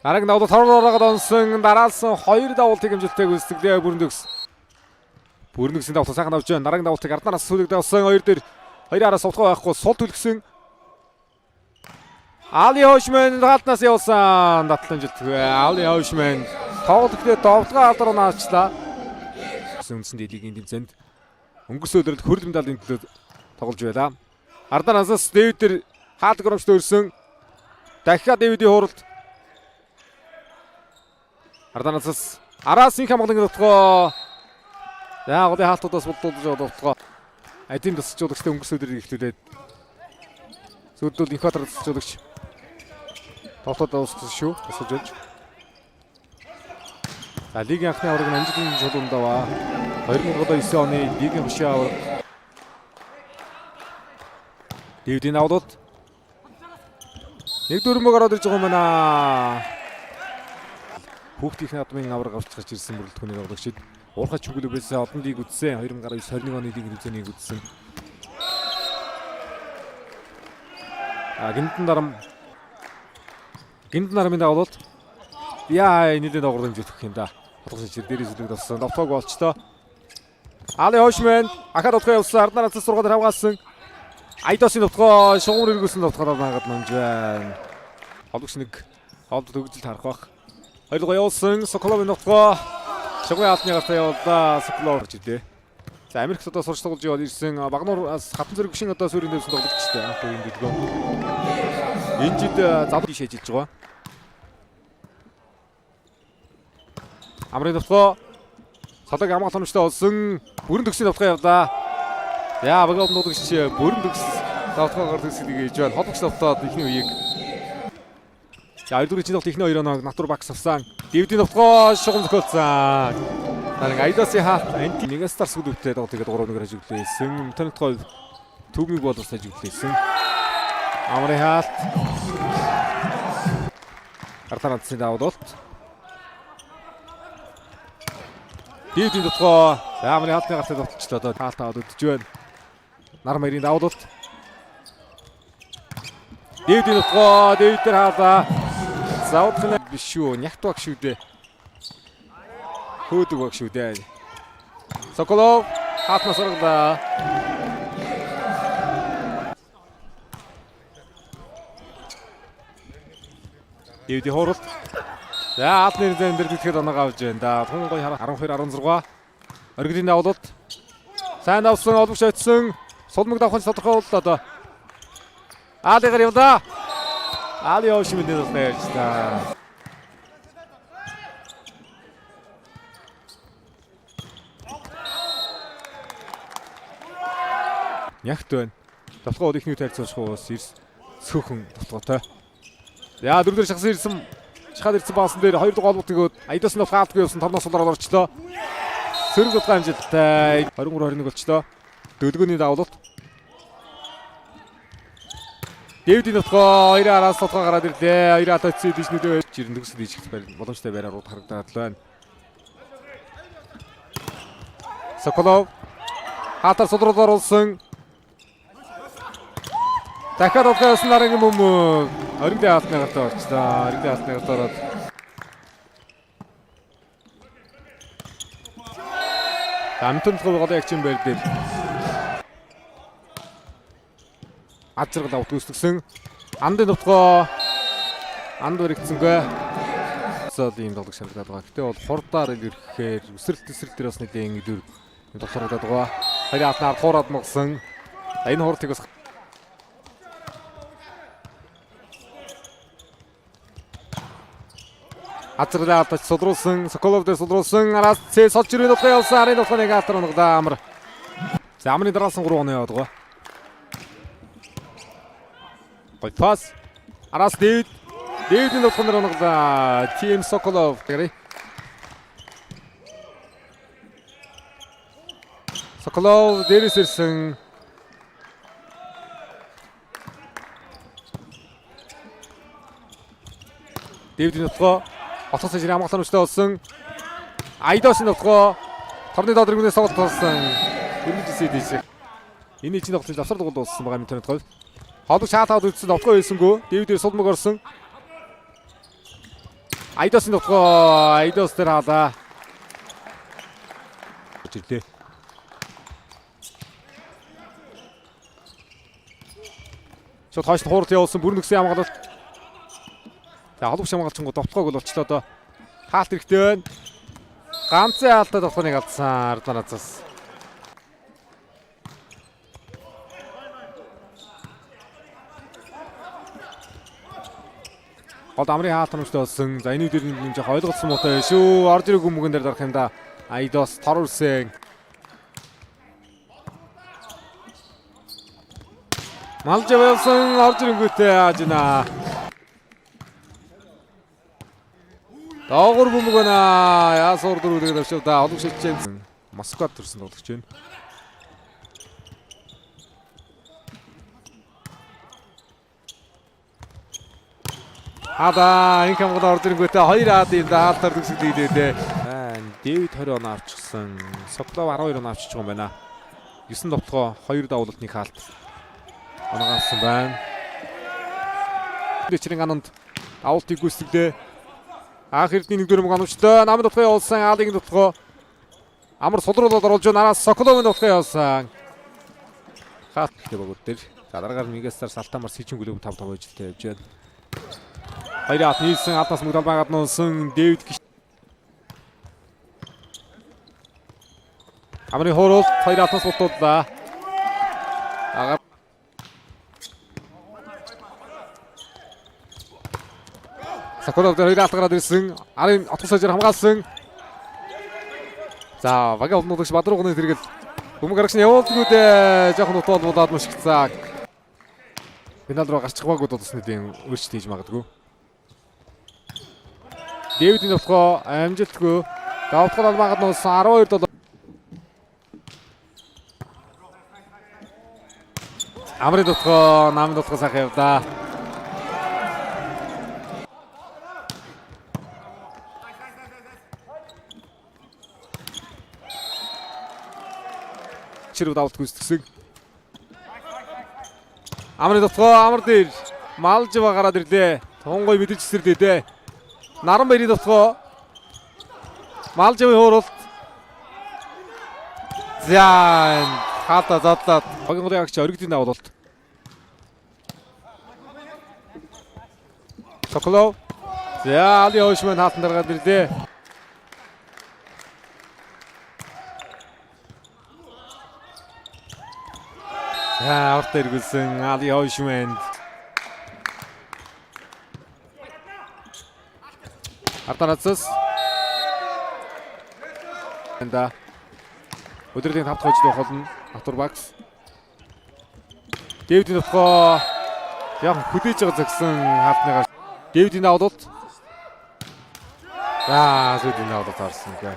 Дараагийн давуулт хороор онсон дараалсан 2 давуултыг хэмжилттэй гүйцэтгэлээ Бүрэн төгс. Бүрэн төгсийн давуулт сайхан авч байна. Дараагийн давуултыг арднаас сүүлэг давсан хоёр дээр хоёр араас сувтгаа байхгүй сул түлхсэн. Али Хошмен гаалтнаас явуулсан татлан жилтгүй. Али Хошмен тоглолт ихтэй довтлогоо алдар унаачлаа. Үндсэн лигийн тэмцээнд өнгөрсөн өдрөлд хөрөл медалийн төлөө тоглож байлаа. Ардараас Дэвид дээр хаалт горомжтой өрсөн. Дахиад Дэвидийн хуралд. Ардараас араас инх хамгаалan дотгоо. За голын хаалтуудаас болдуулж байгаа дотгоо. Адим тасчуулагчтай өнгөрсөн өдрийг эхлүүлээд сүйдэл Инхотор тасчуулагч тоглолтод дууссан шүү. Тасаж болж. За лигийн анхны авраг нь амжилтын чулуунд даваа. 2009 оны лигийн хошийн авраг. Дэвидийн авлалт. 1-4 ороод ирж байгаа юм байна. Хүүхдийн наадмын авраг авч гарч ирсэн бүрэлдэхүүнийг авлагчид уурхай чүглүүбээс олон лиг үзсэн. 2019 21 оны лигийн тэмцээнийг үзсэн. А гинтэн нарамын давлалт. Яа нийлээд доогуур дэмжиж өгөх юм да. Хотгос чир дээрээс үлэг болсон. Довтоог болчлоо. Али Хошмен ахад утгаа явсан. Арднаар цэс 6 дээр хамгаалсан. Айдосын довтгоо шугамар эргүүлсэн довтгоор наагад манж байна. Холбогч нэг хоолд төгжил тарах бах. Хоёр гоо явуулсан. Соколовын довтгоо шугамын албаны гартаа явууллаа. Соколов орж ирлээ. За Америкт одоо сурч тоглож яваад ирсэн Багнуураас хатан зэрэг гүшин одоо суурин дэвсэн тоглогчтой анх үеийн дэлгөө. Энэ жид залуу тийш ажиллаж байгаа. Амрын довтгоо Садаг амгаалт хономжтой болсон. Бүрэн төгсний довтгоо явлаа. Яа багийн тоглогч бүрэн төгс довтгоогоор төгсөлийг хийж байна. Холбогч довтоод эхний үеийг. За 2 дугаар чинь тоглолт эхний хоёр оноог Натур Бакс авсан. Дэвидийн довтгоо шугам зохиолцсон. Харин Айдосын хаалт анти нэгээс старс үдвтэй тоглолтыг 3-1-ээр ажиглуулсан. Интернет түүмийг боловс ажиглуулсан. Амрын хаалт. Артар антсын давуулалт. Дэвидийн довтгоо. За амрын хаалтны гартаа довтолчлоо. Одоо хаалт аваад өдөж байна. Нар маярын давуулалт. Дэвидийн довтгоо. Дэвид дээр хаалаа. Заудах нь биш шүү. Нягт баг шүү дээ. Хөөдөг баг шүү дээ. Соколов хаалтнаас орглоо. Дэвидийн хуралд. За алт нэр зэн дээр тэтгэхэд оноогоо авч байна да. Тун гоё 12 16. Оргилийн давуулалт. Сайн авсан, олбогч очсон. Сулмаг давах нь тодорхой боллоо одоо. Алигаар явлаа. Али явш мэдээ бас ярьж та. Нягт байна. Довтгоо ихний тайлцуулах уус эрс цөөхөн довтгоотой. За дөрөвдөр шахсан ирсэн. Шахаад ирсэн баасан дээр хоёр дахь голбот өгөөд Айдос нь хаалтгүй явсан торноос сулраад орчлоо. Сөрөг дутгаа амжилттай. 23 21 болчлоо. Дөлгөөний давлалт. Дэвидийн довтгоо хоёр араас довтгоо гараад ирлээ. Хоёр алаа цэд тийш нүдэ жирэн төгсөд ийших боломжтой байраар урд харагдаад л байна. Соколов хаалтаар сулрууд оруулсан. Дахиад довтгоо явсан дараагийн бөмбөг. Оригдын хаалтны гартаа орчлоо. Оригдын хаалтны гартаа ороод Амтан голын агчин байр дээр ад зэрэг авт үүсгэсэн. Андын довтгоо анд баригдсангүй. Цол ийм тоглогч харагдаад байгаа. Гэтэ бол хурдаар ирэхээр өсрэлт өсрэлт дээр бас нэлээд илүү тоглолт харагдаад байгаа. Хоёрын алнаар хуураад могсон. Энэ хурдыг бас Азрлаа алдаж сулруулсан. Соколов дээр сулруулсан. Араас Ц солж ирэх довтгоо явсан. Арын довтгоо нэг алтар оноглоо Амар. За Амрын дараалсан 3 оноо яваад байгаа. Гой пас. Араас Дэвид. Дэвидийн довтгон дээр оноглоо. Тим Соколов гэрээ. Соколов дээрээс ирсэн. Дэвидийн довтгоо Отгос ажрын амгалан хүчтэй болсон. Айдосын довтгоо торны доод рэгнээс тоглолт болсон. Эргэж ирсэн дийшээ. Энэ чинь тоглолт завсар дугуйд дууссан байгаа юм интернет говь. Холбогч хаалт аваад үлдсэн довтгоо хийсэнгүү. Дэвидээр сулмаг орсон. Айдосын довтолгоо Айдос дээр хаалаа. Ирлээ. Шууд хойш нь хуурал явуулсан бүрэн нүксэн хамгаалалт. За холбогч хамгаалчингуу довтолгоог бол болчлоо доо. Хаалт хэрэгтэй байна. Ганцын хаалтаа довтолгооныг алдсан Арданацаас. Гол амрын хаалт хөрөмжтэй болсон. За энэ үдээр нэг жоох ойлголцсон муутай шүү. Орж ирэх хүмүүгэн дээр дарах юм да. Айдос тор үрсэн. Малж явуулсан орж ирэнгүүтээ аажина. Доогуур бөмбөг байна. Яасуур дөрөвдөг авчив да. Олог шилжээ. Москвад төрсэн тоглогч байна. Хада инх хамгаалал орж ирэнгүүтээ 2 ад юм да хаалтаар төгсгөл хийлээ. Дэвид 20 оноо авчихсан. Соколов 12 оноо авчиж байгаа юм байна. 9 довтолгоо 2 давуулалт 1 хаалт. Оноо авсан байна. Дэчрийн ананд давуултыг гүйцэтгэлээ. Анх эрдний 1-р мөнгө оновчтой. Намын довтолгоо явуулсан. Алигийн довтолгоо. Амар сулруулаад оруулж нараас Соколовын довтолгоо явуулсан. Хаалт гэдэг богод дээр. За дараагаар Мегастар Салтамар Сичин гүлэв 5-5 жилтэй явж байна. Хоёр ат нийлсэн албаас мөнгө албаа гаднуулсан Дэвид гиш. Амрын хууралт хоёр алтнаас бултууллаа. Агаар Соколов дээр хоёр алт гараад ирсэн. Арын отгос сажаар хамгаалсан. За багийн олнуулагч Бадруугны тэргэл бөмбөг гарагч нь явуулдаггүй дээ. Жохон нутуул болоод мушигцаа. Финал руу гарчих байгууд болсон нэлийн өөрчлөлт хийж магадгүй. Дэвидийн довтолгоо амжилтгүй. Довтолгоо албаа гаднуулсан 12-7. Амрын довтолгоо, намын довтолгоо сайхан явлаа. Чирв давалт гүйцэтгсэн. Амрын довтолгоо амар дээр Малжива гараад ирлээ. Тунгой мэдэрч эсэрлээ дээ. Наран баярын довтолгоо. Малживын хууралт. За хаалта задлаад багийн голын агч оригдын давуулалт. Соколов. За Али Хошман хаалтан даргаад ирлээ. За аварт эргүүлсэн Али Хошман. Арданацас. Энда. Өдрийн 5 дахь хожил байх болно. Автур Бакс. Дэвидийн довтолгоо яг хүлээж байгаа загсан хаалтныгаа Дэвидийн давуулалт. За сүйдийн давуулалт орсон гэ.